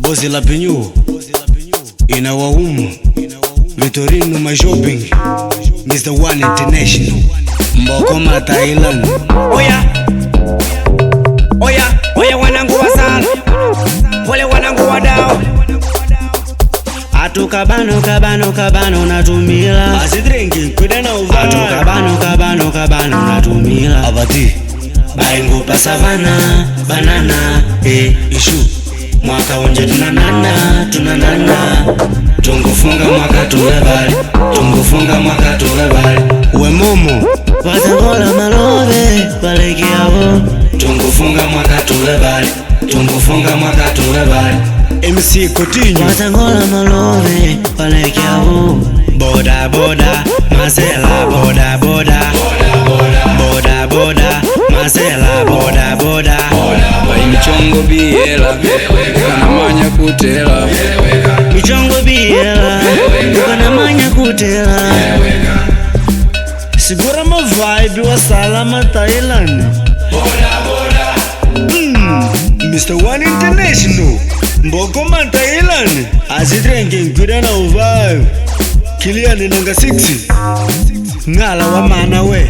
Bozi la Penyu Inawaumu Vitorino my shopping Mr. One International Mbokoma Thailand. Oya oya oya, wanangu wa sala, pole wanangu wa dao. Atukabano kabano kabano natumila. Azidrengi kwidana uva. Atukabano kabano kabano natumila. Abati Baingu pasavana banana Ishu mwaka unje tunanana tunanana. Tungufunga mwaka tulebali, tungufunga mwaka tulebali. Wemomo Watangola malove balekeabo. Tungufunga mwaka tulebali, tungufunga mwaka tulebali. MC Coutinho Watangola malove balekeabo. Boda boda masela boda boda. Boda boda masela boda boda. Michongo biela kanamanya kutela. Michongo biela ukanamanya kutela. Segura ma vibe wa Salama Thailand. Mr. One International Mbokoma Thailand. Azidrengi ngwidana uvibe Kilian nanga 6 Ngala wa mana we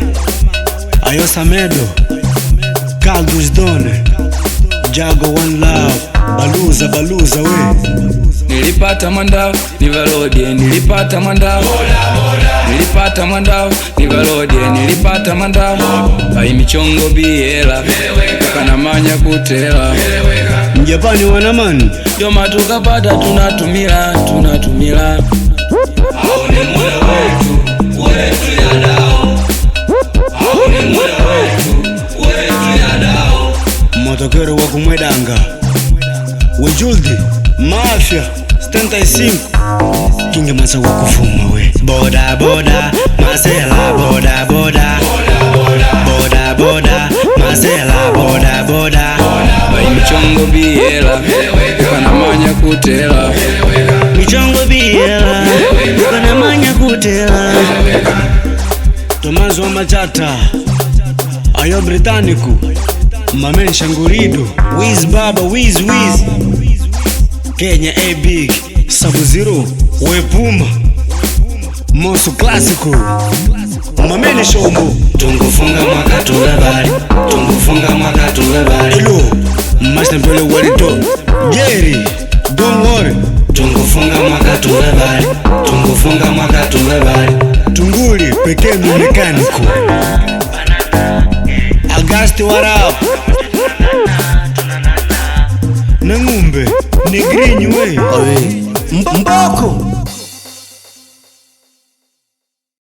Ayosamedo Carlos Done Jago One Love Baluza baluza we. Nilipata mwandao nivalodie, nilipata mwandao, nilipata mwandao nivalodie, nilipata mwandao. Ai michongo biela kanamanya kutela. Mjapani wanamani Joma tukapata tunatumila tunatumila. Motokero wa kumwedanga Wejuldi Mafia 75 Kinga masa wa kufuma we. Boda boda masela boda boda. Boda boda masela boda boda. Ai michongo biela kanamanya kutela. Michongo biela ukanamanya kutela. Tomazo wa Machata Ayo Britannico Mamen Shangurido Wiz Baba Wiz Wiz Kenya A Big Sub Zero Wepuma Mosu Classico Mamene Shombo. Tungufunga mwaka tulebali, tungufunga mwaka tulebali. Elo Master Mpele Walito Jerry Don't worry. Tungufunga mwaka tulebali, tungufunga mwaka tulebali. Tunguli Pekenu Mechanico Agasti Warap Nang'umbe Negrinho we Mboko.